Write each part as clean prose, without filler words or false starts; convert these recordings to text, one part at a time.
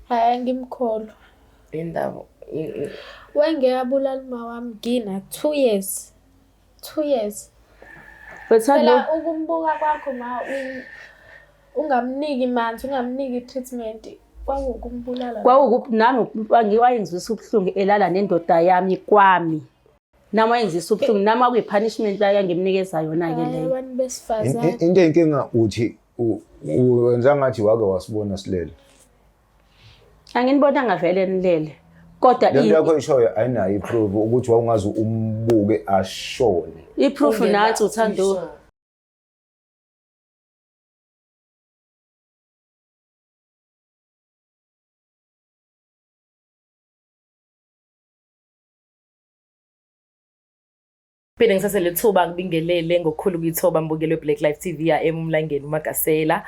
Hhayi angimkholwa. Indaba Wayengeke abulale uma wami ngina 2 years. 2 years. Wethando Phela ukumbuka kwakho ma ungamniki manzi, ungamniki i-treatment, kwakuwukumbulala. Kwawukuthi nami wayengizwisa ubuhlungu elala nendoda yami kwami. Nami wayengizwisa ubuhlungu, nami kwakuyi-punishment la yangimnikeza yona-ke Hhayi, leyo. abantu besifazane. Into eyinkinga uthi wenza ngathi wake wasibona silele. Anginibonanga vele nilele. Kodwa Le nto yakho ishoyo ayinayo i-proof ukuthi wawungaze umbuke ashone. I-proof Ungena nathi uthando. uyisho. Phinde ngisase lethuba ngibingelele ngokukhulu ukuyithoba mbukelo weBlack Life TV ya eMlangeni uMagasela.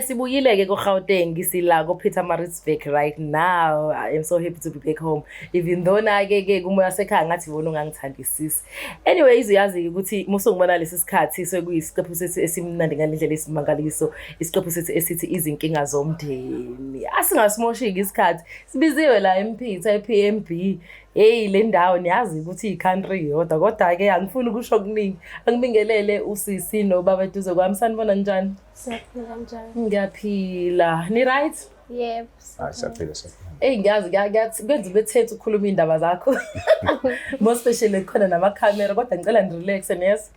Sibuyile ke koGauteng, sila ko Pietermaritzburg right now. I am so happy to be back home. Even though na ke ke kumoya sekhaya ngathi wona ungangithandisisi. Anyways, uyazi ukuthi musungibona lesi sikhathi sekuyisiqephu sethu esimnandi ngalendlela esimangaliso. Isiqephu sethu esithi izinkinga zomndeni. Asingasimoshiki isikhathi. Sibiziwe la eMphitha ePMB. Hey, le ndawo niyazi ukuthi i-country yodwa, kodwa ke angifuni ukusho okuningi. Angibingelele usisi nobaba eduze kwami. Sanibona, njani? Siyaphila, kanjani? Ngiyaphila. Ni right? Yebo. Hayi, siyaphila, siyaphila. Hey, ngiyazi kwenza ubethethe ukukhuluma iy'ndaba zakho. More especially khona namakhamera, kodwa ngicela ni-relax, yes.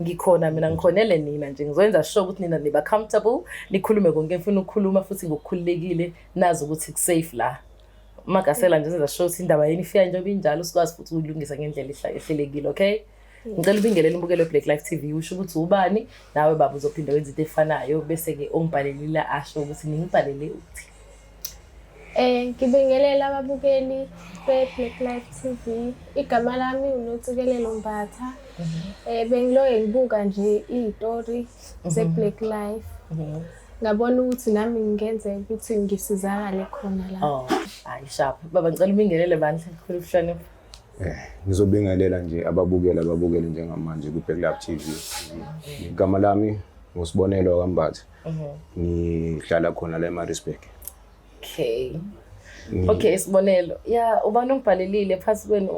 Ngikhona mina, ngikhonele nina nje, ngizoyenza sure ukuthi nina niba comfortable, nikhulume konke enifuna ukukhuluma futhi ngokukhululekile, nazi ukuthi ku-safe la. Magasela nje senza sure ukuthi indaba yenu ifika njengoba injalo, sikwazi futhi ukuyilungisa ngendlela ehlelekile, okay? Ngicela ubingelele umbukelo weBlack Life TV, usho ukuthi ubani, nawe baba uzophinde wenze into efanayo, bese-ke ongibhalelile asho ukuthi ningibhalele ukuthi. Ngibingelela ababukeli be-Black Life TV. Igama lami uNontsikelelo Mbatha. Bengiloke ngibuka nje iy'tori ze-Black Life. Ngabona ukuthi nami ngingenzeka ukuthi ngisizakale khona la. Oh, hayi sharp. Baba, ngicela ubingelele bandla, khulu ukuhlonipha. Ngizobingelela nje ababukeli ababukeli njengamanje ku-Black Life TV. Igama lami nguSibonelo kaMbatha. Ngihlala khona la eMaritzburg. Okay. Okay, Sibonelo. Yeah, ubani ongibhalelile phasi kwenu,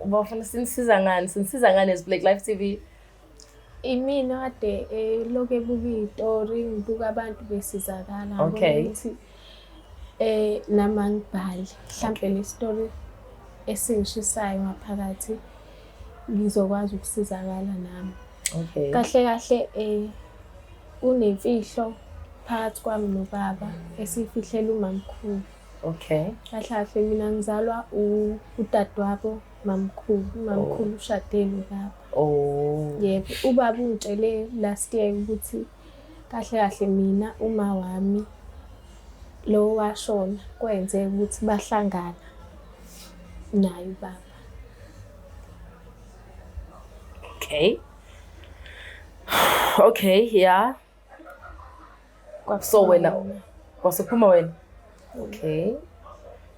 uba ufuna sinisiza ngani? Sinisiza ngani as Black Life TV? Imina kade lokhu ebuka iy'tori, ngibuka abantu besizakala. Ngabona ukuthi nami angibhale. Mhlampe le story esingishisayo ngaphakathi ngizokwazi ukusizakala nami. Kahle kahle kunemfihlo phakathi kwami nobaba esiyifihlela umamkhulu. Kahle kahle mina ngizalwa udadewabo mamkhulu. Umamkhulu ushade nobaba. Yebo, ubaba ungitshele last year ukuthi kahle kahle mina uma wami lo washona kwenzeka ukuthi bahlangana naye ubaba. Okay. Okay, yeah. So wena kwasuphuma wena. Okay.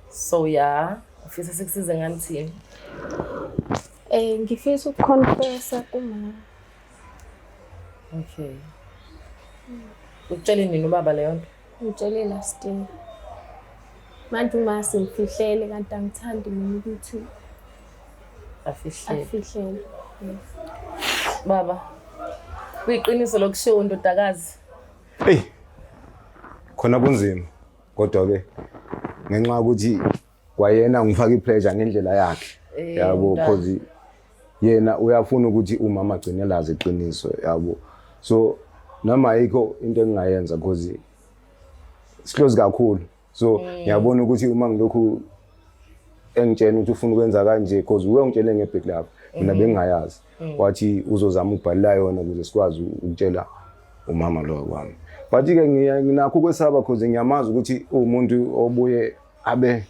So yeah, ufisa sikusize ngani thina? Ngifisa ukuconfessa kuma. Okay. Ukutshele nini ubaba leyo nto? Ngitshele last year. Manje uma simfihlele kanti angithandi mina ukuthi afihlele. Afihlele. Yes. Baba, kuyiqiniso lokushiwo ndodakazi. Hey. Khona kunzima kodwa ke ngenxa yokuthi kwayena ngifaka ipressure ngendlela yakhe. Yabo, because yena uyafuna ukuthi umama agcine lazi iqiniso, yabo. So noma ayikho into engingayenza because siclose kakhulu. So ngiyabona ukuthi uma ngilokhu engitshela ukuthi ufuna ukwenza kanje, because uye ungitshele ngebig love, mina bengingayazi. Wathi uzozama ukubhalela yona ukuze sikwazi ukutshela umama lo kwami. But ke nginakho ukwesaba because ngiyamazi ukuthi uwumuntu obuye abe,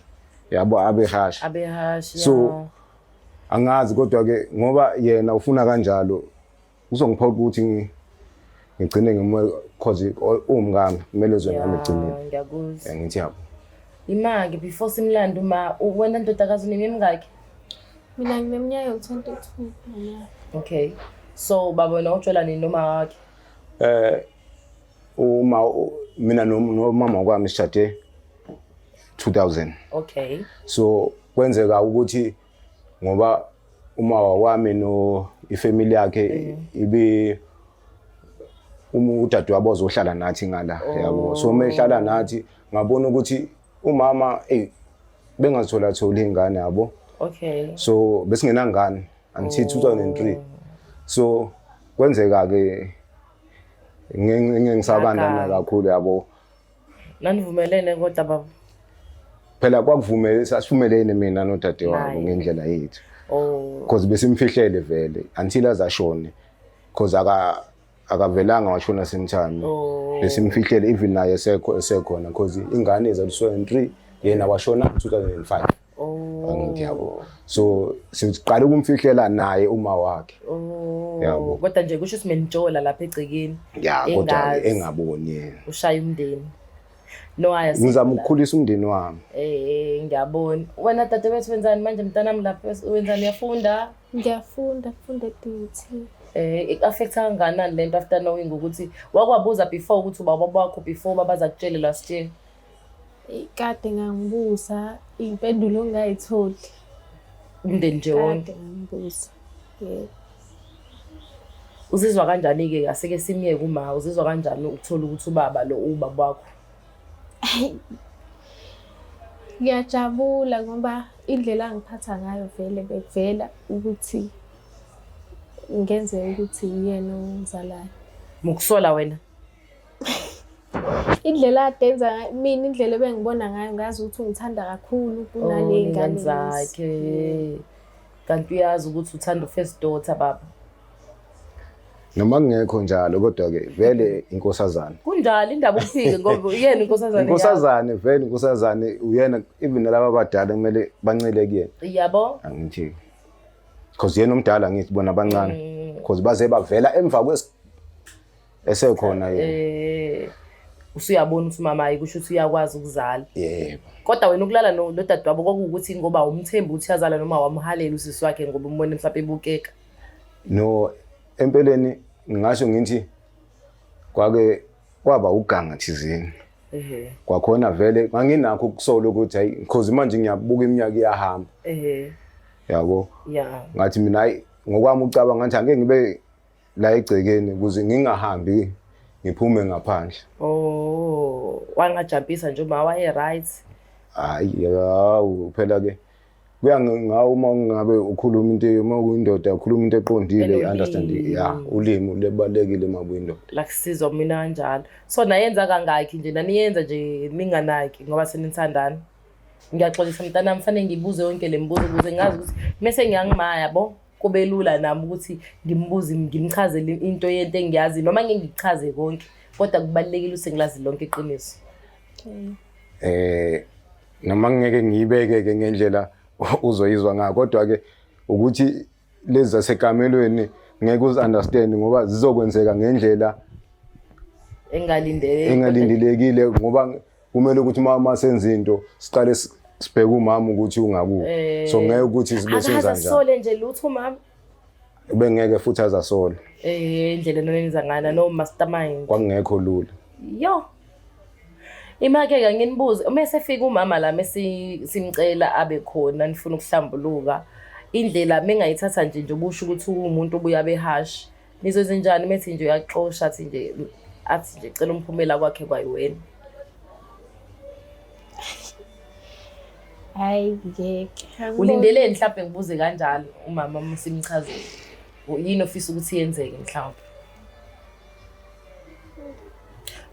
yabo, abe harsh. Abe harsh. So angazi, kodwa ke ngoba yena ufuna kanjalo uzongiphoqa ukuthi ngigcine ngimwe, cause uwumkami, kumele ezwe nami egcineni. Ngiyakuzwa. Ngithi yabo. Ima-ke before simlande uma wena ndodakazi uneminyaka emingaki? Mina ngineminyaka ewu-22 nonyaka. Okay. So baba, wena utshela nini noma wakhe? Uma mina nomama kwami sishade 2000. Okay. So kwenzeka ukuthi ngoba uma wami no ifamily yakhe ibe uma udadewabo ozohlala nathi ngala, yabo. So uma ehlala nathi ngabona ukuthi umama, ey, bengazithola thola ingane, yabo. So besingenangane until 2003. So kwenzeka ke ngisabandana Ngaka. kakhulu, yabo. Nanivumelene kodwa, baba? Phela kwakuvumele, sasivumelene mina nodadewabo Naye. ngendlela yethu, because besimfihlele vele until azashone, because akavelanga washona same time. Besimfihlele even naye esekho, esekhona, because ingane izalwa 2003, yena washona 2005. Angithi yabo, so siqala ukumfihlela naye uma wakhe. Yabo. Kodwa nje kusho ukuthi menijola lapha egcekeni. Ya, kodwa Engazi. engaboni yena. Ushaya umndeni. No, aya. Ngizama ukukhulisa umndeni wami. Ngiyabona. Wena dadewethu, wenzani manje mntanami lapha? Wenzani, uyafunda? Ngiyafunda, ngifunda e-DUT. I-affecta kangakanani lento after knowing ukuthi wakwabuza before ukuthi ubaba wakho, before babaza kutshele last year? Kade ngangibuza, iy'mpendulo ngingay'tholi. Umndeni nje wonke. Kade ngangibuza. Yebo. Uzizwa kanjani-ke, asike simyeke uma, uzizwa kanjani ukuthola ukuthi ubaba lo ubaba wakho? Ngiyajabula ngoba indlela angiphatha ngayo vele bekuvela ukuthi ngenzeka ukuthi uyena ongizalayo. Mukusola wena? Indlela ade enza ngayo mina, indlela ebengibona ngayo, ngazi ukuthi ungithanda kakhulu kunale Oh, ngane ney'ngane lezi. Zakhe. Kanti uyazi ukuthi uthanda u-first daughter, baba? Noma kungekho njalo, kodwa ke vele inkosazane. Kunjalo, indaba ukuphike ngoba uyena inkosazane yakho. Inkosazane vele, inkosazane uyena, even nalaba abadala kumele bancele kuyena. Yabo. Angithi because yena omdala, ngithi bona abancane, because baze bavela emva kwes esekhona yena. Usuyabona ukuthi umama ayi, kusho ukuthi uyakwazi ukuzala. Yebo. Kodwa wena ukulala nodadewabo kwakuwukuthi ngoba umthembu ukuthi uyazala, noma wamhalela usisi wakhe ngoba umbone mhlawumbe ebukeka? No, empeleni ngingasho ngithi kwake kwaba uganga thizeni. Kwakhona vele nganginakho ukusola ukuthi hayi, because manje ngiyabuka iminyaka iyahamba, yabo. Ngathi mina hayi, ngokwami ucabanga ngathi angeke ngibe la egcekeni ukuze ngingahambi ngiphume ngaphandle. Oh, wangajampisa nje uma waye right. Hayi, hawu, phela ke kuya ngawo uma ngabe ukhuluma into, uma uyindoda ukhuluma into eqondile. Enolimi. Understand, ya, ulimi lubalulekile uma uyindoda. La kusizwa mina kanjalo. So nayenza kangaki nje, naniyenza nje ninganaki ngoba senithandana? Ngiyaxolisa mntanami, fanele ngibuze yonke le mibuzo ukuze ngazi ukuthi mese ngiyangimaya, yabo, kube lula nami ukuthi ngimbuze, ngimchazele into yento engiyazi, noma ngeke ngikuchaze konke, kodwa kubalulekile ukuthi ngilazi lonke iqiniso. Noma ngeke ngiyibeke ke ngendlela uzoyizwa ngayo, kodwa ke ukuthi lezi zasekamelweni ngeke uzi-understand ngoba zizokwenzeka ngendlela engalindeleki. Engalindelekile, ngoba kumele ukuthi uma senza into siqale sibheke umama ukuthi ungakuphi, so ngeke ukuthi sibe senza Akaze njani. asole nje lutho umama? Bengeke futhi azasole. Indlela enonenza ngana no mastermind. Kwakungekho lula. Yo. Imake-ke nginibuze, uma esefika umama la, mesi simcela abe khona, nifuna ukuhlambuluka, indlela mengayithatha nje nje ubusho ukuthi uwumuntu obuya behash, nizozenza njani methi nje uyaxosha, athi nje, athi nje cela umphumela kwakhe kwayiwena? Hayi, ngeke. Ulindeleni mhlawumbe, ngibuze kanjalo, umama uma simchazele? Yini ofisa ukuthi yenzeke mhlawumbe?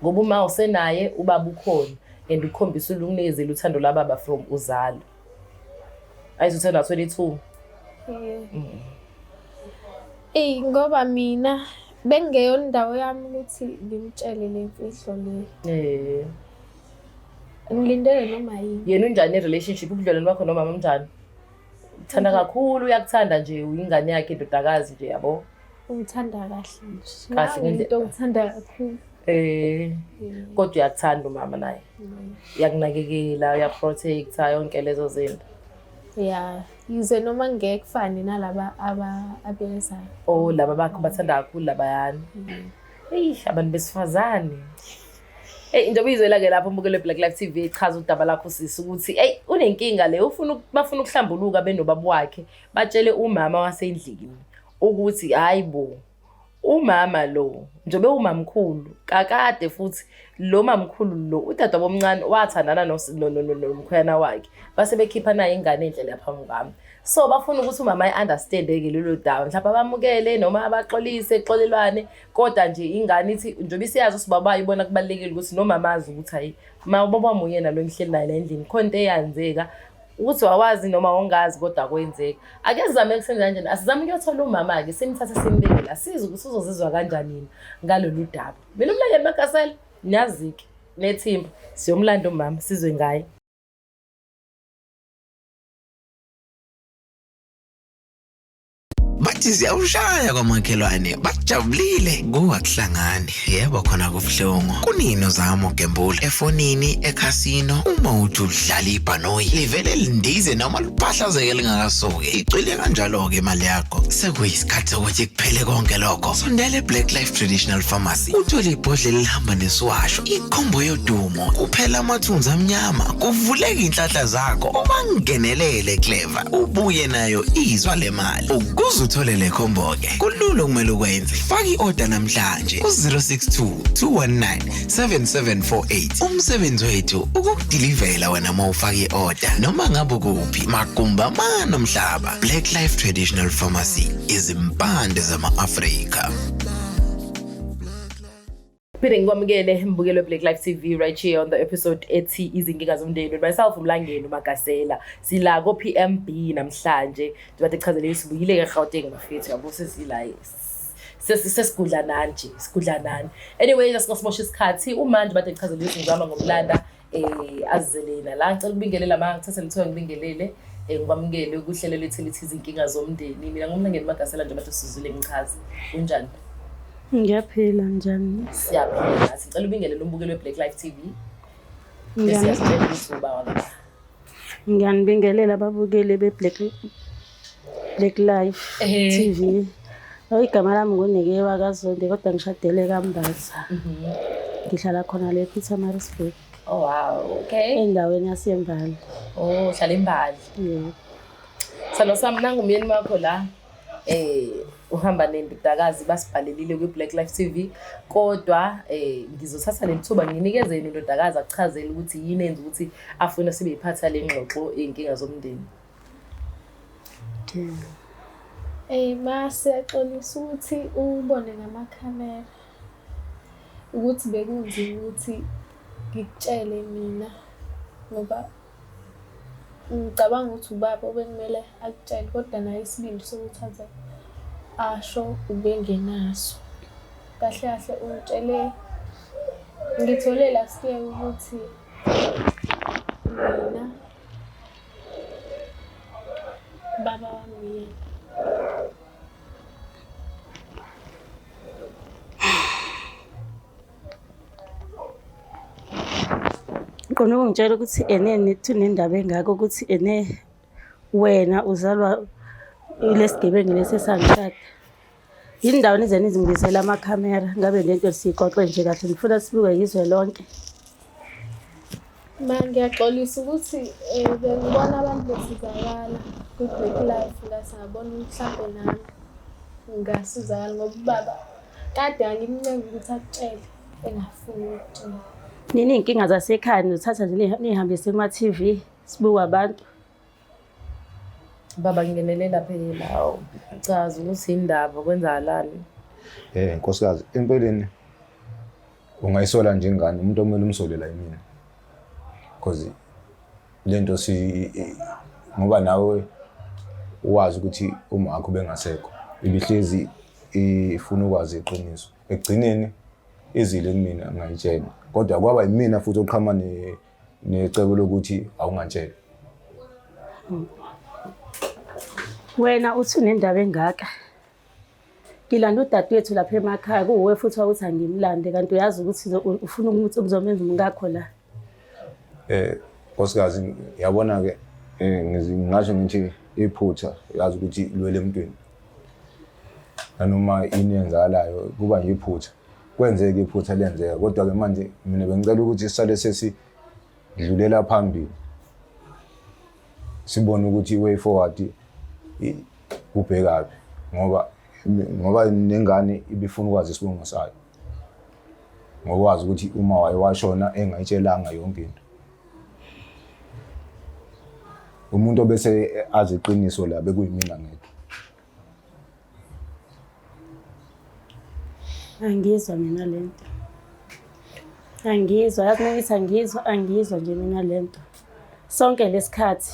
Ngoba uma usenaye ubaba ukhona and ukhombisa ukunikezela uthando lababa from uzalo. Ayizuthanda 22. Eyi, ngoba mina bengingeyona indawo yami ukuthi ngimtshele le mfihlo le. Ngilindele noma yini. Yena unjani i-relationship, ubudlelwane bakho nomama unjani? Uthanda kakhulu, uyakuthanda nje, uyingane yakhe, indodakazi nje, yabo. Ungithanda kahle nje. Kahle. Nawe umuntu ongithanda kakhulu. Kodwa uyakuthanda umama naye. Uyakunakekela, uyaprotecta, yonke lezo zinto. Ya, yize noma ngeke kufane nalaba abezayo. Oh, laba bakho bathanda kakhulu labayana. Eyi, abantu besifazane. Hey njengoba izwela-ke lapho umbukelo we-Black Life TV ichaza udaba lakho sisi ukuthi eyi unenkinga le ufuna bafuna ukuhlambuluka benobaba wakhe batshele umama wasendlini ukuthi hhayi bo umama lo njengoba ewumamkhulu kakade futhi lo mamkhulu lo udadewabo omncane wathandana nomkhweyana wakhe base bekhipha naye ingane enhle lapha phambi kwami. So bafuna ukuthi umama ayi-understand-ke lelo daba, mhlawumbe abamukele noma abaxolise kuxolelwane, kodwa nje ingane ithi njengoba isiyazi ukuthi ubaba wayo ibona kubalulekile ukuthi nomama azi ukuthi hayi ma ubaba wami uyena lo engihleli naye la endlini, khona into eyenzeka ukuthi wawazi noma wongazi kodwa kwenzeka. Ake sizame kusenza kanjani, asizame ukuyothola umama-ke simthathe simbeke la sizwe ukuthi uzozizwa kanjani yena ngalolu daba. Mina uMlangeni Magasela niyazi-ke nethimba siyomlanda umama sizwe ngaye. Bathi ziyawushaya kwamakhelwane bajabulile kuwakuhlangani yebo khona kubuhlungu kunini uzama ugembula efonini ekhasino uma uthi udlala ibhanoyi livele lindize noma liphahlazeke lingakasuki icwile kanjalo-ke imali yakho sekuyisikhathi sokuthi kuphele konke lokho sondela e-Black Life Traditional Pharmacy uthole ibhodlela elihamba nesiwasho ikhombo yodumo kuphela amathunzi amnyama kuvuleka iy'nhlanhla zakho ubangenelele clever ubuye nayo izwa le mali ukuze uthole le khombo-ke kulula okumele ukwenze faka i-oda namhlanje ku-062 219 7748 umsebenzi wethu ukukudilivela wena uma ufaka i-oda noma ngabe ukuphi magumba amane omhlaba. Black Life Traditional Pharmacy, izimpande zama-Afrika. Phinde ngikwamukele mbukelo we-Black Life TV right here on the episode ethi izinkinga zomndeni with myself uMlangeni uMagasela. Sila ko-PMB namhlanje njengoba chazele sibuyile-ke eGauteng bafethu yabo sesila sesigudla nani nje sigudla nani. Anyway, asingasimosha isikhathi umanje bade chazele ngizama ngomlanda azizele yena la. Ngicela ukubingelela ma ngithathe lithiwa ngibingelele ngikwamukele kuhlelo lethu elithi izinkinga zomndeni. Mina nguMlangeni Magasela njengoba sesizwile ngichaze. Kunjani? Ngiyaphila, njani? Siyaphila nathi. Ngicela ubingelele umbukelo we-Black Life TV. Bese siyasitshela ukuthi uba wakaphi. Ngiyanibingelela ababukeli be-Black Black Life TV. Oh, igama lami nguNikewa kaZondi kodwa ngishadele kaMbatha. Ngihlala khona le Pietermaritzburg. Oh wow, okay. Endaweni yaseMbali. Oh, uhlala eMbali. Yebo. Salo sami nangu umyeni wakho la. Uhamba nendodakazi basibhalelile kwi-Black Life TV kodwa ngizothatha leli thuba nginikeze yena indodakazi akuchazele ukuthi yini enza ukuthi afune sibe yiphatha le ngxoxo ey'nkinga zomndeni. Ma siyaxolisa ukuthi ubone ngamakhamera ukuthi bekunzima ukuthi ngikutshele mina ngoba ngicabanga ukuthi ubaba obekumele akutshele kodwa naye isibindi sokuthi aze asho ubengenaso. Kahle kahle ungitshele ngithole last year ukuthi mina baba wami uyena. Khona ukungitshela ukuthi ene nithi unendaba engaka ukuthi ene wena uzalwa ilesigebengu lesi esangishada. Yini ndawo nize nizingizele amakhamera ngabe lento siyixoxe nje kahle ngifuna sibuke yizwe lonke. Ma ngiyaxolisa ukuthi bengibona abantu besizakala kwi-Black Life ngase ngabona mhlampe nami ngingasizakala ngoba ubaba kade angimncenga ukuthi akutshele engafuni ukutshela. Nini iy'nkinga zasekhaya nizithatha nje niy'hambise kuma-T V sibuke abantu. Baba nginelela phela chaza ukuthi indaba kwenzakalani. Nkosikazi, empeleni ungayisola nje ingane, umuntu okumele umsole la yimina. Because lento si ngoba nawe wazi ukuthi uma wakho bengasekho ibihlezi ifuna ukwazi iqiniso. Ekugcineni izile kumina ngayitshela. Kodwa kwaba yimina futhi oqhama necebo lokuthi awungantshela. Wena uthi unendaba engaka. Ngilanda udadewethu lapha emakhaya kuwuwe futhi wawuthi angimlande kanti uyazi ukuthi ufuna ukuthi uzomenza umkakho la. Nkosikazi yabona ke ngingasho ngithi iphutha yazi ukuthi lwele emntwini. Nanoma ini yenzakalayo kuba nje iphutha. Kwenzeka iphutha lenzeka, kodwa-ke manje mina bengicela ukuthi sisale sesidlulela phambili, sibone ukuthi i-way forward kubhekaphi, ngoba nengane ibifuna ukwazi isibongo sayo, ngokwazi ukuthi uma waye washona engayitshelanga yonke into. Umuntu obese azi iqiniso la bekuyimina ngedwa. Angizwa mina le nto. Angizwa, yazi uma ngithi angizwa, angizwa nje mina le nto. Sonke lesikhathi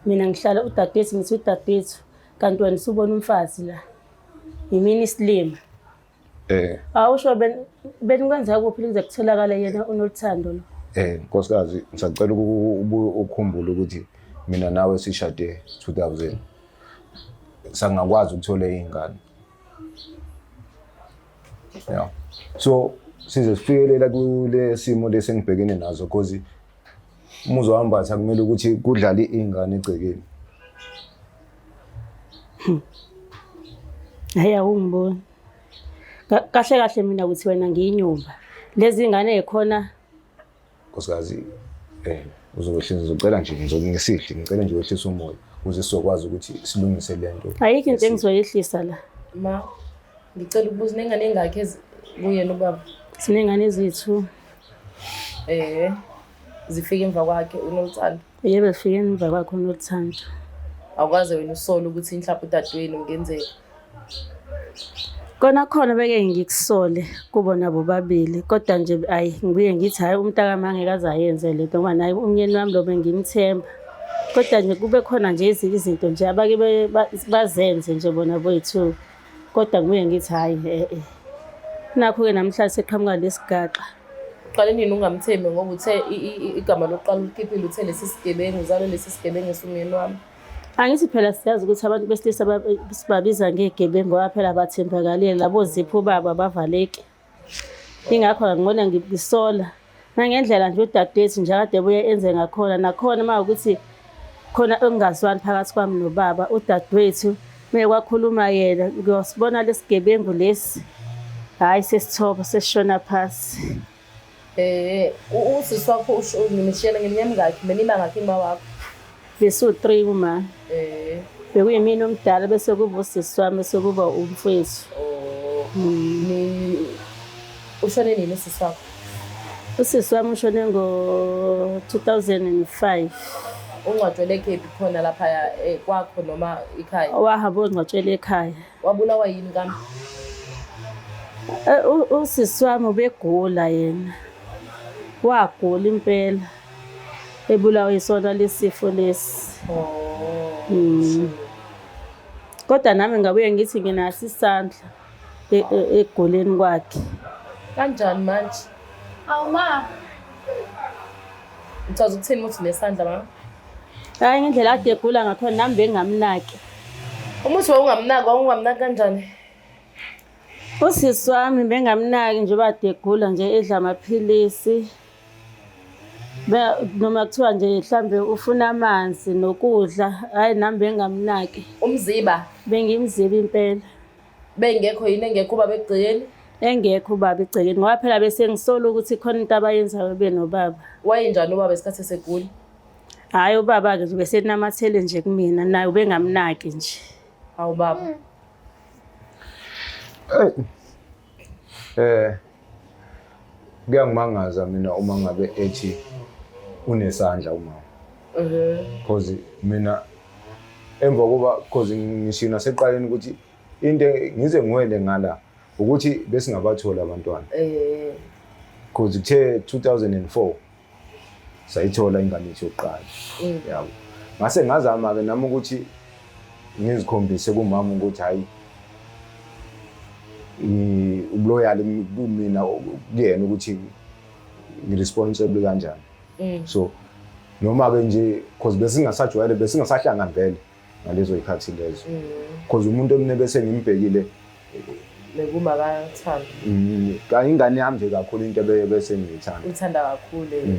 mina ngihlala udadewethu ngithi udadewethu kanti wena usubona umfazi la. Yimina isilima. Awusho benikwenza kuphi kuze kutholakale yena uNoluthando lo? Nkosikazi, ngisacela ukukhumbula ukuthi mina nawe sishade 2000. Sangakwazi ukuthola iy'ngane. Yeah. So size sifikelela kule simo lesi engibhekene nazo, cause umuzi wambatha kumele ukuthi kudlale iy'ngane egcekeni. Hhayi awungiboni. Kahle kahle mina ukuthi wena ngiyinyumba. Lezi ngane ey'khona. Nkosikazi, uzokwehlisa, ngizocela nje, ngizokungisihle, ngicela nje wehlise umoya ukuze sizokwazi ukuthi silungise le nto. Ayikho into engizoyehlisa la. Ma, ngicela ukubuza, nengane engakhi kuyena ubaba? Sinengane eziyi-2. Zifike emva kwakhe uNoluthando? Yebo, zifike emva kwakhe uNoluthando. Awukaze wena usole ukuthi mhlawumbe udadewenu kungenzeka? Kona khona beke ngikusole kubona bobabili, kodwa nje ayi ngibuye ngithi hhayi umntakami angeke aze ayenze le nto, ngoba naye umyeni wami lo bengimthemba. Kodwa nje kube khona nje ezinye izinto nje abake bazenze nje bona boyi-two, kodwa ngibuye ngithi hhayi e-e. Nakho-ke namhlanje seqhamuka lesigaxa. Uqale nini ungamthembi, ngoba uthe igama lokuqala ulikhiphile, uthe lesi sigebengu, uzalwe lesi sigebengu esumyeni wami. Angithi phela siyazi ukuthi abantu besilisa sibabiza ngegebengu ngoba phela abathembakalile, labo zipho babo abavaleki. Ingakho ngibona ngisola nangendlela nje udadewethu nje akade ebuye enze ngakhona, nakhona uma ukuthi khona okungazwani phakathi kwami nobaba, udadewethu uma kwakhuluma yena ngiyosibona lesigebengu lesi, hhayi sesithoba sesishona phasi. Usisi wakho nishiyana ngeminyaka emingakhi, benima ngakhi uma wakho? Besiwu-3 kuma. Bekuyimina omdala, bese kuba usisi wami, bese kuba umfowethu. Ushone nini usisi wakho? Usisi wami ushone ngo-2005. Ungcwatshwele kephi, khona lapha kwakho noma ekhaya? Wahamba ongcwatshela ekhaya. Wabulawa yini kambe? Usisi wami ubegula yena. Wagula impela. Ebulawa isona lesifo lesi. Kodwa nami ngabuye ngithi nginaso isandla ekuguleni kwakhe. Kanjani manje? Awu ma. Uchaza ukuthini ukuthi unesandla mama? Hayi ngendlela ade egula ngakhona nami bengingamnaki. Umuthi wawungamnaki, wawungamnaki kanjani? Usisi wami bengamnaki njengoba ade egula nje edla amaphilisi. Noma kuthiwa nje mhlambe ufuna amanzi nokudla, hhayi nami bengingamnaki. Umziba? Bengimziba impela. Bengekho yini, engekho ubaba egcekeni? Engekho ubaba egcekeni, ngoba phela bese ngisola ukuthi khona into abayenzayo benobaba. Wayenjani ubaba esikhathi esegula? Hhayi ubaba-ke nje besenamathele nje kumina, naye ubengamnaki nje. Hawu baba. Kuyangimangaza mina uma ngabe ethi unesandla umama. Because mina emva kokuba, because ngisho naseqaleni ukuthi into ngize ngiwele ngala ukuthi besingabathola abantwana. Because kuthe 2004 sayithola ingane yethu yokuqala. Yabo. Ngase ngazama ke nami ukuthi ngizikhombise kumama ukuthi hayi ubuloyal kumina kuyena ukuthi ngiresponsible kanjani. So noma ke nje because besingasajwayele, besingasahlangani vele ngalezo zikhathi lezo. Because umuntu emine bese ngimbhekile Bekuma kathando. Kanye ingane yami nje kakhulu into bese ngiyithanda. Uthanda kakhulu.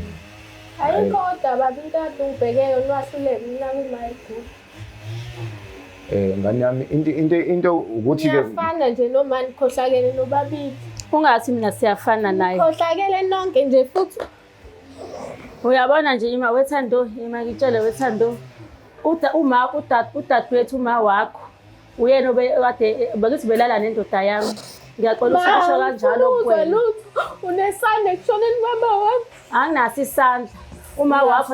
Ayikho kodwa baba into kade ungibheke yona wahluleka mina kuma egula. Ngane yami into ukuthi ke Niyafana nje noma nikhohlakele nobabili. Ungathi mina siyafana naye. Khohlakele nonke nje futhi. Uyabona nje ima wethando, ima ngitshele wethando. Uda uma udadewethu uma wakho uyena obekade bekuthi belala nendoda yami. Ngiyaxolisa ukusho kanjalo kuwena. Lutho unesandla ekushoneni baba wami. Anginaso isandla. Uma wakho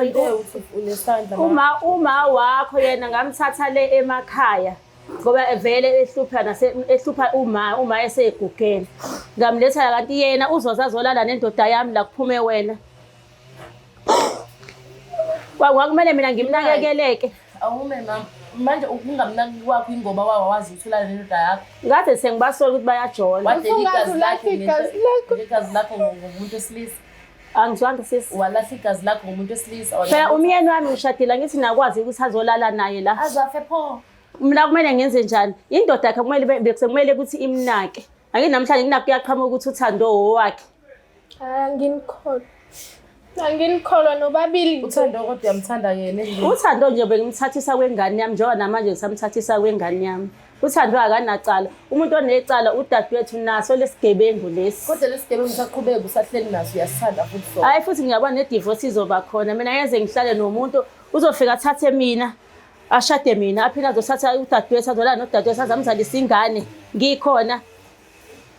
unesandla. Uma wakho yena ngamthatha le emakhaya. Ngoba vele ehlupha nase ehlupha uma esegugele. Ngamletha kanti yena uzoza azolala nendoda yami la kuphume wena. Kwakumele mina ngimnakekeleke. Awume mama. Manje ukungamnaki kwakho ingoba wawazi ukuthi ulala nendoda yakho. Ngathi sengibasola ukuthi bayajola. Wadela igazi lakho. Igazi lakho ngomuntu wesilisa. Angizwanga sisi. Walahla igazi lakho ngomuntu wesilisa. Phela umyeni wami ngishadile ngithi nakwazi ukuthi azolala naye la. Azafe pho. Mina kumele ngenze njani? Indoda yakhe kumele bekumele ukuthi imnake. Ake namhlanje kunakho kuyaqhamuka ukuthi uthando owakhe. Anginikholwa. Anginikholwa nobabili. Uthando kodwa uyamthanda yena. Uthando nje bengimthathisa kwengane yami njengoba namanje ngisamthathisa kwengane yami. Uthando akanacala. Umuntu onecala udadewethu naso lesigebengu lesi. Kodwa lesigebengu saqhubeka usahleli naso uyasithanda futhi so. Hayi futhi ngiyabona ne-divorce izoba khona. Mina ngeze ngihlale nomuntu uzofika athathe mina. Ashade mina aphinde azothatha udadewethu azolala nodadewethu azamzalisa ingane. Ngikhona.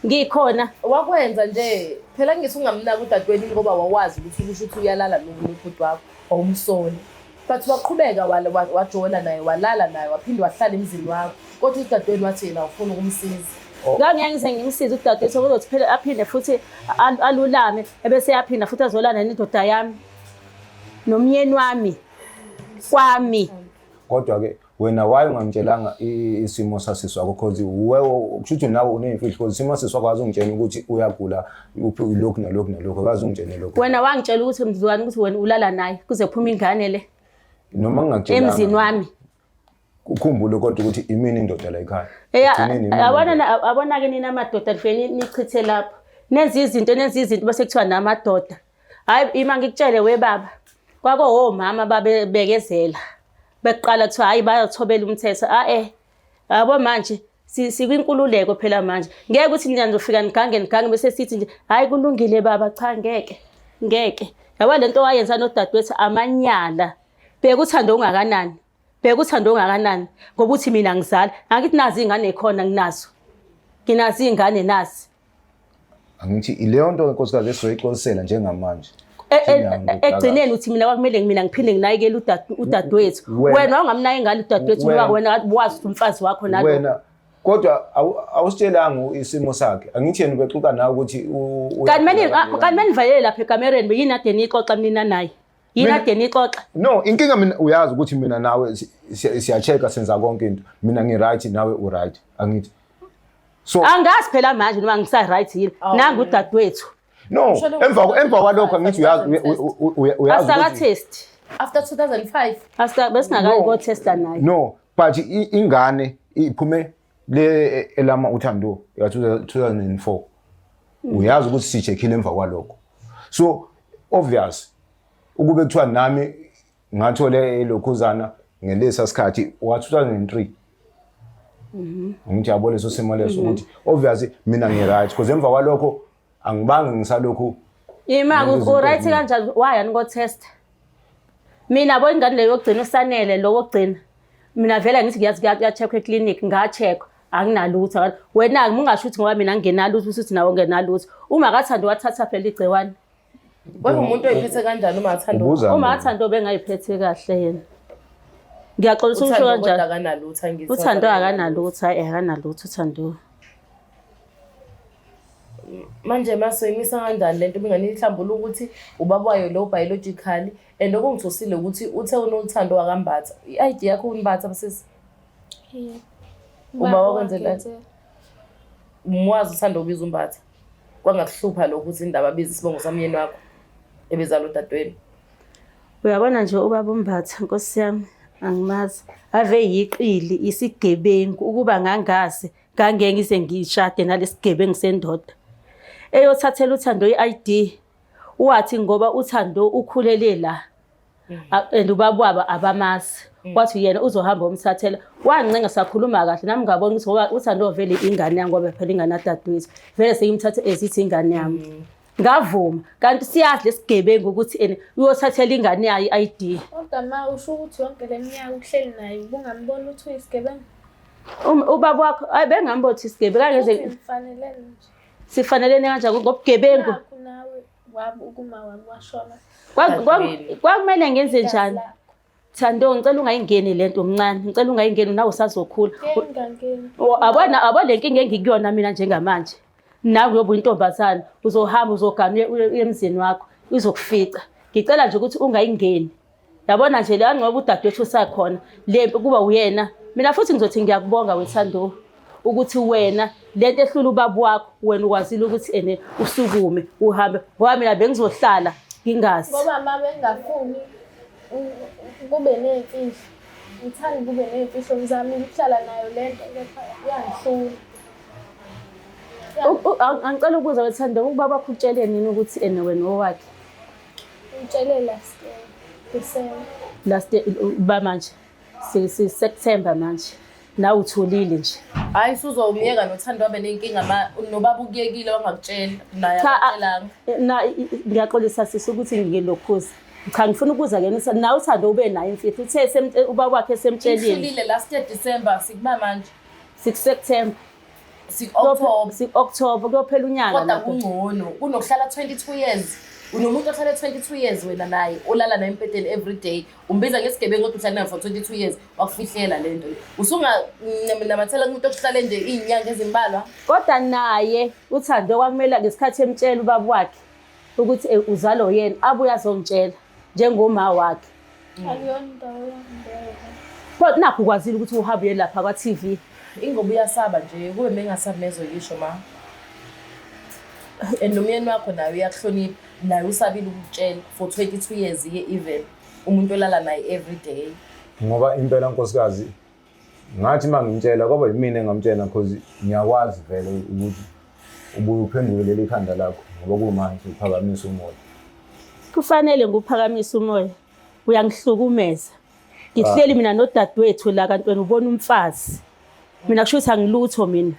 Ngikhona. Wakwenza nje phela ngithi ungamnaki udadewenu ngoba wawazi ukuthi kusho ukuthi uyalala nobhuti wakho awumsoli. But waqhubeka wajola naye walala naye waphinde wahlala emzini wakho. Kodwa udadewenu wathi yena ufuna ukumsiza. Ngangeke ngize ngimsize udadewethu kuzothi phela aphinde futhi alulame ebese yaphinda futhi azolala nendoda yami nomyeni wami kwami. Kodwa ke wena why ungamtshelanga isimo sasisi wakho because wewe kusho ukuthi nawe uneyimfihlo because isimo sasisi wakho azongitshela ukuthi uyagula lokhu nalokhu nalokhu akazongitshela lokho. Wena wangitshela ukuthi mzukwane ukuthi wena ulala naye kuze kuphume ingane le. Noma ngingakutshelanga. Emzini wami. Ukhumbule kodwa ukuthi imini indoda la ekhaya. Yabona abona ke nina amadoda nifike nichithe lapho. Nenza izinto bese kuthiwa namadoda. Hayi ima ngikutshele we baba. Kwako omama babebekezela. Beqala kuthiwa hayi bayathobela umthetho. Yabo manje sikwinkululeko phela manje. Ngeke ukuthi nina nizofika nigange bese sithi nje hayi kulungile baba cha ngeke. Ngeke. Yabo lento wayenza nodadewethu amanyala. Bheka uthando ungakanani. Bheka uthando ungakanani ngoba uthi mina ngizala. Angithi nazi izingane khona nginazo. Nginazi izingane nazi. Angithi ileyo nto inkosikazi esizoyixolisela njengamanje. Ekugcineni uthi mina kwakumele mina ngiphinde nginakekele udadewethu. Wena wangamnaki ngale udadewethu ngoba wena wazi ukuthi umfazi wakho nalo. Wena kodwa awusitshelanga isimo sakhe. Angithi yena ubexoxa nawe ukuthi kanti manivalele lapha ekamereni yini ade nixoxa mina naye. Yini ade nixoxa? No, inkinga mina uyazi ukuthi mina nawe siya-check-a senza konke into. Mina ngi-right nawe u-right. Angithi. So angazi phela manje noma ngisa right yini. Nangu udadewethu. No, emva kwalokho angithi uyazi uyazi ukuthi test after 2005 after besingakayi ko testa naye. No, but ingane iphume le elama uthando ya 2004. Uyazi ukuthi sicheckile emva kwalokho. So obvious ukube kuthiwa nami ngathole elokhuzana ngelesa sikhathi wa 2003. Ngithi yabo leso simo leso ukuthi obviously mina ngi right because emva kwalokho angibange ngisalokhu. Ima u right kanjani waya niko test. Mina bo ingane leyo yokugcina usanele lo wokugcina. Mina vele ngithi ngiyazi kuya-check eclinic nga-check anginalutho. Wena ungasho ukuthi ngoba mina ngingenalutho usuthi nawe ungenalutho. Uma kathando wathatha phela igciwane. Wena umuntu oyiphethe kanjani uma athanda? Uma athanda bengayiphethe kahle yena. Ngiyaxolisa ukusho kanjani. Akanalutho angithi. Uthando akanalutho, akanalutho uthando. Manje masoyimisa kanjani lento benganihlambula ukuthi ubaba wayo lo biologically and okungithusile ukuthi uthe unothando wakambatha. I-ID yakho unimbatha sisi? Yebo. Uba wakwenzelani? Umwazi uthando ubiza umbatha. Kwangakuhlupha lokho ukuthi indaba abiza isibongo samyeni wakho ebezala udadewenu. Uyabona nje ubaba uMbatha Nkosi yami angimazi. Ave yiqili isigebengu ukuba ngangazi ngangeke ngize ngishade nalesigebengu sendoda. Eyothathela uthando i-ID wathi ngoba uthando ukhulele la and ubaba wabo abamazi. Wathi yena uzohamba umthathela. Wangincenga sakhuluma kahle nami ngabona ukuthi ngoba uThando vele ingane yami ngoba phela ingane yadadewethu. Vele sengimthathe ezithi ingane yami. Ngavuma kanti siyazi lesigebengu ukuthi ene uyothathela ingane yayo i-ID. Kodwa ma usho ukuthi yonke le minyaka uhleli naye ubungamboni ukuthi uyisigebengu? Ubaba wakho hayi bengamboni ukuthi isigebengu kangeze Futhi nifanelene nje. sifanelene kanjani ngobugebengu. Nakhu nawe wami ukuma wami washona. Kwakumele ngenze njani? Igazi lakho. Thando ngicela ungayingeni lento mncane, ngicela ungayingeni nawe usazokhula. Ngeke ngingangeni. Abona abo le nkinga engikuyona mina njengamanje. Nawe uyobe uyintombazane, uzohamba uzogana uye emzini wakho, izokufica. Ngicela nje ukuthi ungayingeni. Yabona nje la ngoba udadewethu usakhona, le mpi kuba uyena. Mina futhi ngizothi ngiyakubonga wethando ukuthi wena lento ehlula ubaba wakho wena ukwazile ukuthi ene usukume uhambe ngoba mina bengizohlala ngingazi. Ngoba ma bengingafuni kube ney'mfihlo. Ngithanda kube ney'mfihlo ngizamile ukuhlala nayo le nto kepha iyangihlula. Angicela ukubuza wethando ubaba wakho ukutshele nini ukuthi ene wena owakhe? Ngitshele last year, December. Last year ba manje si September manje. Nawe uthulile nje. Hayi usuzomyeka noThando abe nenkinga ma nobaba ukuyekile wangakutshela naye Cha, akakutshelanga. Na ngiyaxolisa sisi ukuthi ngilokhuza. Cha ngifuna ukubuza ke nawe uThando ube nayo imfihlo. Uthe ubaba wakhe semtshelile. Ihlulile last year December sikuba manje. 6 September. Si-October. Si-October kuyophela unyaka Kodwa lapho. kungcono kunokuhlala 22 years. Unomuntu ohlale 22 years wena naye olala naye empedeni every day. Umbiza ngesigebengu kodwa uhlale naye for 22 years wakufihlela le nto. Usunganamathela kumuntu okuhlale nje iy'nyanga ezimbalwa. Kodwa naye uThando kwakumele ngesikhathi emtshela ubaba wakhe ukuthi uzalwa uyena abuye azongitshela njengoma wakhe. Akuyona indawo yangibeka. Kodwa nakho ukwazile ukuthi uhambe uye lapha kwa-TV. Ingoba uyasaba nje kube mengasabi mezoyisho ma. And nomyeni wakho naye uyakuhlonipha naye usabile ukukutshela for 22 years ye even umuntu olala naye every day. Ngoba impela nkosikazi ngathi uma ngimtshela kwaba yimina engamtshela because ngiyakwazi vele ukuthi ubuye uphendule leli khanda lakho ngoba kumanje uphakamisa umoya. Kufanele nguphakamise umoya. Uyangihlukumeza. Ngihleli mina nodadewethu la kanti wena ubona umfazi. Mina kusho ukuthi angilutho mina.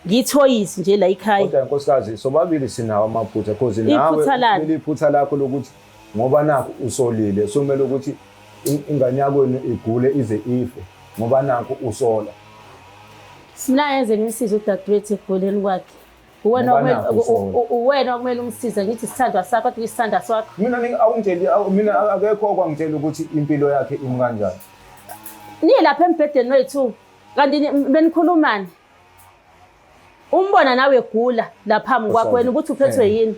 Ngiyithoyisi nje la ekhaya. Kodwa nkosikazi sobabili sinawo amaphutha because nawe Iphutha lani? kumele iphutha lakho lokuthi ngoba nakho usolile somele ukuthi ingane yakwenu igule ize ife ngoba nakho usola. Mina yenze ngimsize udadewethu ekuguleni kwakhe. Uwena Ngoba okumele nakho usola. uwena okumele umsize ngithi isithandwa sakho kodwa isithandwa sakho. Mina awungitsheli mina akekho okwangitshela ukuthi impilo yakhe imi kanjani. Niye lapha embhedeni wethu kanti benikhulumani? Umbona nawe egula lapha phambi kwakho wena ukuthi uphethwe yini?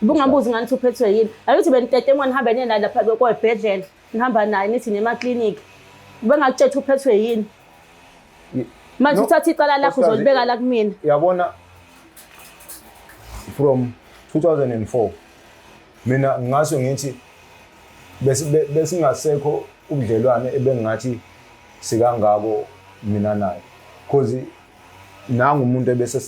Ubungambuzi ngani ukuthi uphethwe yini? Akuthi benitete emwa nihambe niye naye lapha kwebhedlela, nihamba naye nithi nemakliniki. Ubengakutshela uphethwe yini? Manje uthatha icala lakho uzolibeka la kumina. Yabona from 2004 mina ngingasho ngithi besingasekho ubudlelwane ebengingathi sikangako mina naye because nangu umuntu ebese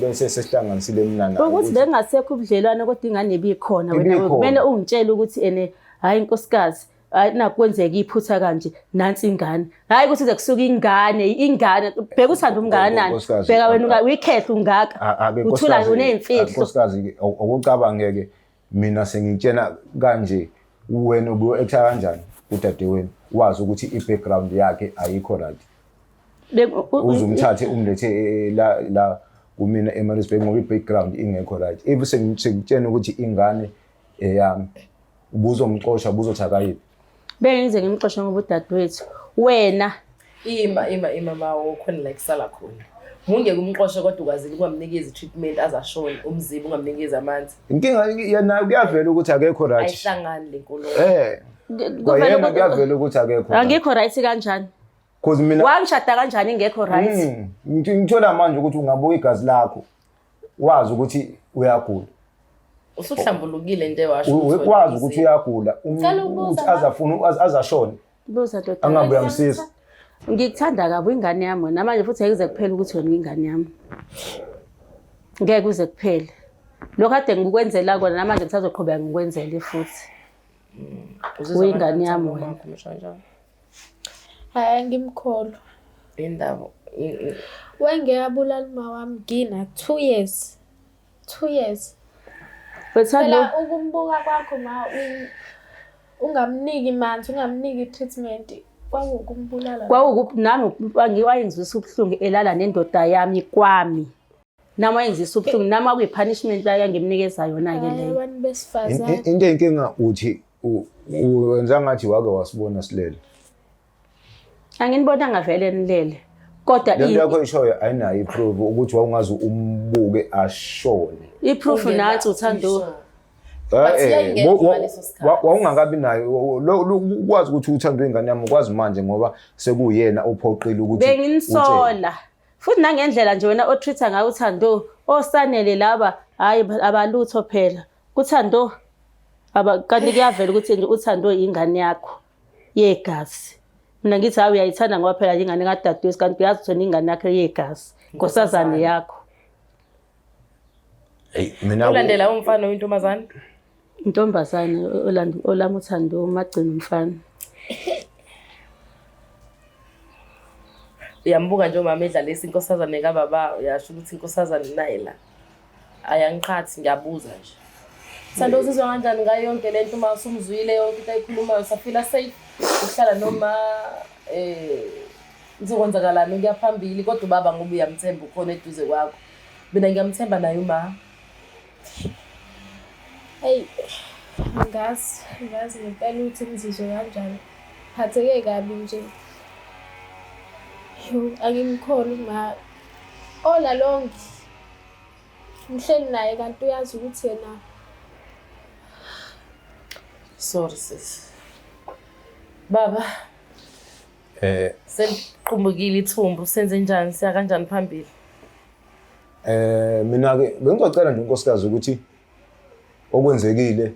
bese sesihlanganisile mina naye Ukuthi bengasekho ubudlelwane kodwa ingane ibikhona wena Ibikhona. kumele ungitshele ukuthi ene hayi nkosikazi hayi nakwenzeka iphutha kanje nansi ingane hayi ukuthi kuze kusuka ingane ingane bheka uthanda umngakanani Nkosikazi, bheka wena uyikhehla ungaka Ake uthula nkosikazi, uneyimfihlo nkosikazi okucabangeke mina sengitshena kanje wena ubuyo-acta kanjani udadewenu wazi ukuthi i-background yakhe ayikho right uze umthathe umlethe la la kumina eMaritzburg ngoba i-background ingekho right if sengitshena ukuthi ingane eyami ubuzomxosha ubuzothi akayiphi Bengize ngimxoshe ngoba udadewethu wena Ima ima ima mawo khona la kusala khona. Mungeke umxoshe kodwa ukwazile ukungamnikeza i-treatment azashona umzimba ungamnikezi amanzi. Inkinga yena kuyavela ukuthi akekho right. Ayihlangani le nkulumo. Kwayena kuyavela ukuthi akekho. right. Angikho right kanjani? Cause mina Wangishada kanjani ingekho right? Ngithola manje ukuthi ungabuka igazi lakho wazi ukuthi uyagula. Usuhlambulukile nje washo. ukuthi Ukwazi ukuthi uyagula Ngicela ukubuza ukuthi ma. azafuna azashone Buza ndoda. angabe uyamsiza. Ngikuthanda kabi ingane yami wena manje futhi ngeke kuze kuphele ukuthi wena ingane yami. Ngeke kuze kuphele. Lokho kade ngikukwenzela kona namanje ngisazoqhubeka ngikwenzele futhi. Uzizwa Uyingane kanjani yami uthando wena. lwakho, Mshontsho? Hhayi angimkholwa. Indaba Wengeke abulala uma wami ngina 2 years. 2 years. Wethando Phela ukumbuka kwakho ma ungamniki manzi, ungamniki treatment kwakuwukumbulala. Kwawukuthi nami wayengizwisa ubuhlungu elala nendoda yami kwami. Nami wayengizwisa ubuhlungu, nami kwakuyi-punishment ayangimnikeza yona-ke Hhayi leyo. abantu besifazane. Into eyinkinga uthi wenza ngathi wake wasibona silele. Anginibonanga vele nilele. Kodwa Le nto yakho ishoyo ayinayo i-proof ukuthi wawungaze umbuke ashone. i-proof nansi uthando. But yayingekho ngaleso sikhathi. Wawungakabi nayo ukwazi ukuthi uthando ingane yami ukwazi manje ngoba sekuyena ophoqile ukuthi utshele. Benginisola. Futhi nangendlela nje wena o-treat-a ngayo uThando, osanele laba hhayi abalutho phela. KuThando aba kanti kuyavela ukuthi nje uThando ingane yakho yegazi. Mina ngithi hayi uyayithanda ngoba phela ingane kadadewethu kanti uyazi ukuthi wena ingane yakho yegazi, nkosazane yakho. Hey mina Ulandela umfana oyintombazane? Intombazane olami uThando umagcina umfana. Uyambuka nje umama edlalisa inkosazane kababa, uyasho ukuthi inkosazane naye la. Ayangiqhathi ngiyabuza nje. Thando uzizwa kanjani ngayo yonke le nto uma usumzwile yonke into ayikhulumayo usafila safe ukuhlala noma kuzokwenzakalani ukuya phambili kodwa ubaba ngoba uyamthemba ukhona eduze kwakho. Mina ngiyamthemba naye uma. Eyi, angazi, angazi ngempela ukuthi ngizizwe kanjani. Phatheke kabi nje. Yo, angimkholi uma all along ngihleli naye kanti uyazi ukuthi yena Sorry sis. Baba. Seliqumbukile ithumbu, senze njani, siya kanjani phambili? Mina ke bengizocela nje unkosikazi ukuthi okwenzekile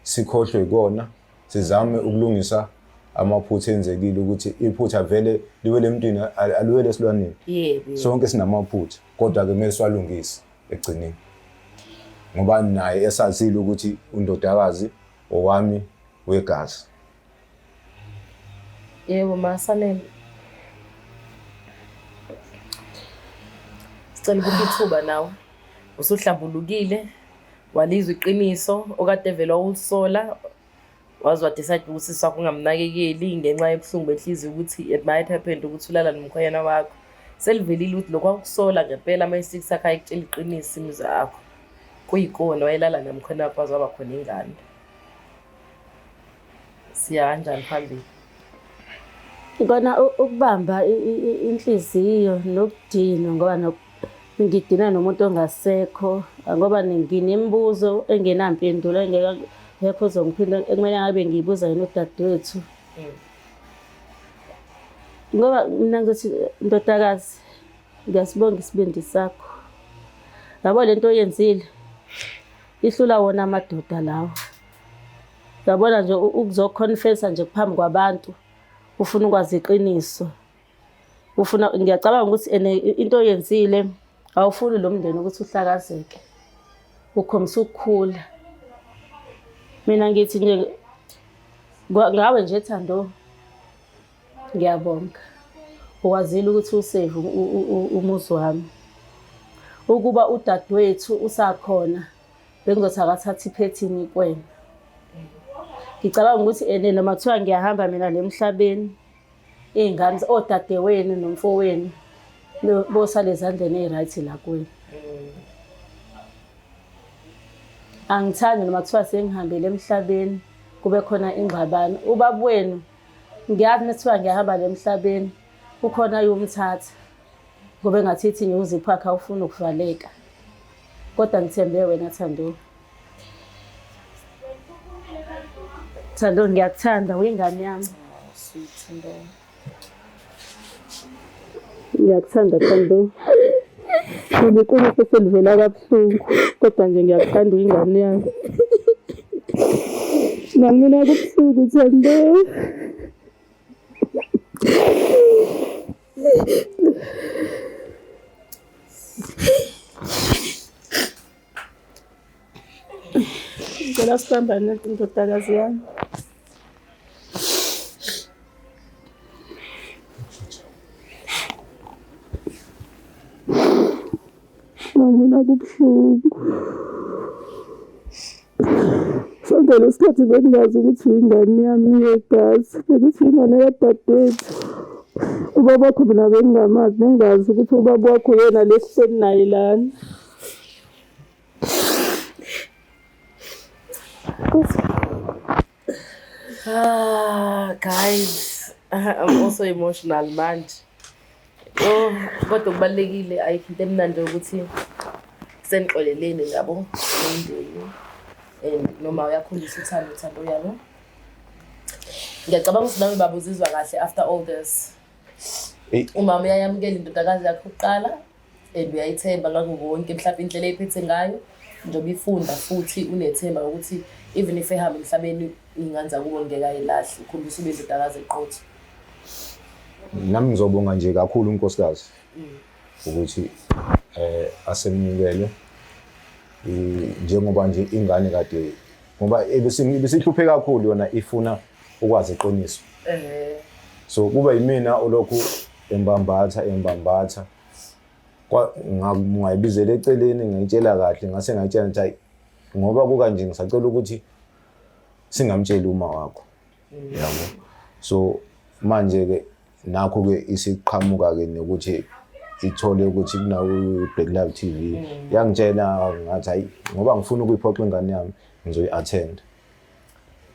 sikhohlwe ikona, sizame ukulungisa amaphutha enzekile ukuthi iphutha vele liwele emntwini aliwele esilwaneni. Yebo. Sonke sinamaphutha kodwa ke kumele siwalungise ekugcineni. Ngoba naye esazile ukuthi undodakazi owami wegazi. Yebo masanele. Sicela ukupha ithuba nawe. Usuhlambulukile, walizwa iqiniso okade vele wawulisola, waze wa-decide ukuthi usisi wakho ungamnakekeli ngenxa yobuhlungu benhliziyo ukuthi it might happen ukuthi ulala nomkhwenyana wakho. Selivelile ukuthi lokhu wakusola ngempela ama-instincts akho ayekutshela iqiniso imizwa yakho. Kuyikona wayelala nomkhwenyana wakho waze waba khona ingane. Siya kanjani phambili? Kona ukubamba inhliziyo nokudinwa ngoba ngidinwa nomuntu ongasekho ngoba nginemibuzo engenampendulo engekho ozongiphinda ekumele ngabe ngiyibuza yena udadewethu. Ngoba mina ngizothi ndodakazi ngiyasibonga isibindi sakho. Yabo lento oyenzile ihlula wona amadoda lawa. Uyabona nje ukuzoconfessa nje phambi kwabantu ufuna ukwazi iqiniso. Ufuna ngiyacabanga ukuthi ene into oyenzile awufuni lo mndeni ukuthi uhlakazeke. Ukhombisa ukukhula. Mina ngithi nje ngawe nje Thando ngiyabonga. Ukwazile ukuthi usave umuzi wami. Ukuba udadewethu usakhona bengizothi akathathe iphethini kwena. Ngicabanga ukuthi ene noma kuthiwa ngiyahamba mina le emhlabeni iy'ngane odadewenu nomfowenu bosale ezandleni ey'right la kuwena. Angithandi noma kuthiwa sengihambile emhlabeni kube khona ingxabano. Ubaba wenu ngiyazi uma kuthiwa ngiyahamba le emhlabeni kukhona ayomthatha ngoba engathi ithi nje uziphu wakhe awufuni ukuvaleka. Kodwa ngithembe wena Thando. Thando ngiyakuthanda uyingane yami. Sweet Thando. Ngiyakuthanda Thando. Ngoba iqiniso selivela kabuhlungu kodwa nje ngiyakuthanda uyingane yami. Namina kubuhlungu Thando. Ngicela sibambane ndodakazi yami. Mina kubuhlungu. Sonke lesikhathi bengingazi ukuthi uyingane yami yegazi, bekuthi ingane kadadewethu. Ubaba wakho mina bengingamazi, bengingazi ukuthi ubaba wakho uyena lesihleli naye lana. Ah, guys, I'm also emotional manje. Oh, kodwa kubalulekile, ayikho into emnandi ukuthi senixolelene yabo nomndeni and noma uyakhombisa uthando, uthando yabo. Ngiyacabanga ukuthi nawe baba uzizwa kahle after all this. Eyi. Umama uyayamukela indodakazi yakhe kuqala and uyayithemba ngakho konke, mhlawumbe indlela eyiphethe ngayo njengoba ifunda, futhi unethemba ukuthi even if ehamba emhlabeni iy'ngane zakubo ngeke ayilahle, ukhombisa ube indodakazi eqotho. Nami ngizobonga nje kakhulu unkosikazi ukuthi asemukele njengoba nje ingane kade, ngoba ebesihluphe kakhulu yona, ifuna ukwazi iqiniso. So kuba yimina olokhu embambatha embambatha, ngayibizela eceleni, ngayitshela kahle, ngase ngayitshela ukuthi hayi, ngoba kukanje ngisacela ukuthi singamtsheli uma wakho, yabo. So manje ke nakho ke isiqhamuka ke nokuthi ithole ukuthi kunawo i-Black Life TV, yangitshela, ngathi hayi, ngoba ngifuna ukuyiphoxa ingane yami, ngizoyi-attend.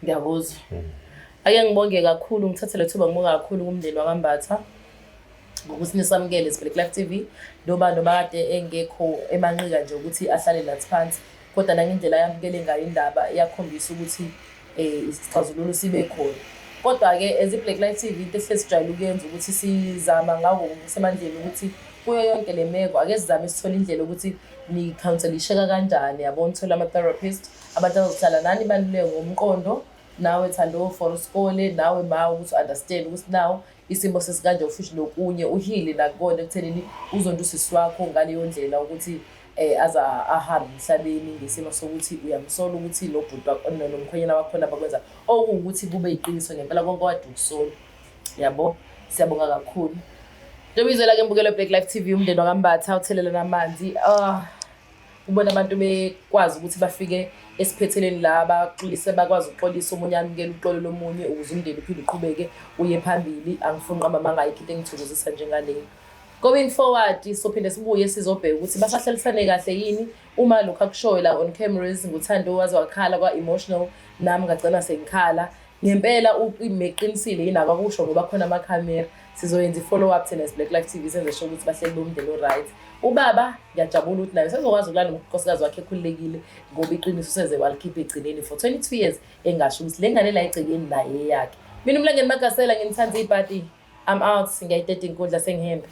Ngiyakuzwa. Ake ngibonge kakhulu, ngithathe le thuba ngibonge kakhulu kumndeni wakaMbatha ngokuthi nisamukele Black Life TV, noma kade engekho emanqika nje ukuthi ahlale nathi phansi, kodwa nangendlela ayamukele ngayo indaba iyakhombisa ukuthi isixazululo sibe khona. Kodwa-ke as i-Black Life TV, into ehlezi sijwayele ukuyenza ukuthi sizama ngako ngokusemandleni ukuthi kuyo yonke le meko ake sizame sithole indlela ukuthi ni-counselisheka kanjani, yabo, nithole ama-therapist, abantu abazohlala nani baluleke ngomqondo, nawe Thando for isikole, nawe ma ukuthi understand ukuthi now isimo sesikanje, ufuthi nokunye uhile nakubona ekuthenini uzonto usisi wakho ngaleyo ndlela ukuthi aza ahambe emhlabeni ngesimo sokuthi uyamsola ukuthi lo bhuti wakho nomkhwenyana wakhona bakwenza okuwukuthi kube yiqiniso ngempela konke wade ukusola, yabo. Siyabonga kakhulu. Ntombizela ke mbukelo Black Life TV, umndeni wakaMbatha uthelela namanzi. Ah, ubona abantu bekwazi ukuthi bafike esiphetheleni la baxolise, bakwazi ukuxolisa, omunye amukele uxolo lomunye ukuze umndeni uphinde uqhubeke uye phambili. Angifuni qamba amanga, ayikho into engithokozisa njengaleyo. Going forward sophinde sibuye sizobheka ukuthi basahlalisane kahle yini uma lokhu akushoyo la on cameras nguThando waze wakhala kwa-emotional, nami ngagcina sengikhala ngempela, umeqinisile yini abakusho ngoba khona amakhamera. Sizoyenza i-follow up thina as Black Life TV, senze sure ukuthi bahleli bomndeni o-right. Ubaba ngiyajabula ukuthi naye sezokwazi ukulala nonkosikazi wakhe ekhululekile ngoba iqiniso seze walikhipha egcineni for 22 years engasho ukuthi le ngane la egcekeni naye eyakhe. Mina uMlangeni Magasela, nginithanda ibhadi. I'm out, ngiyayideda inkundla, sengihembe.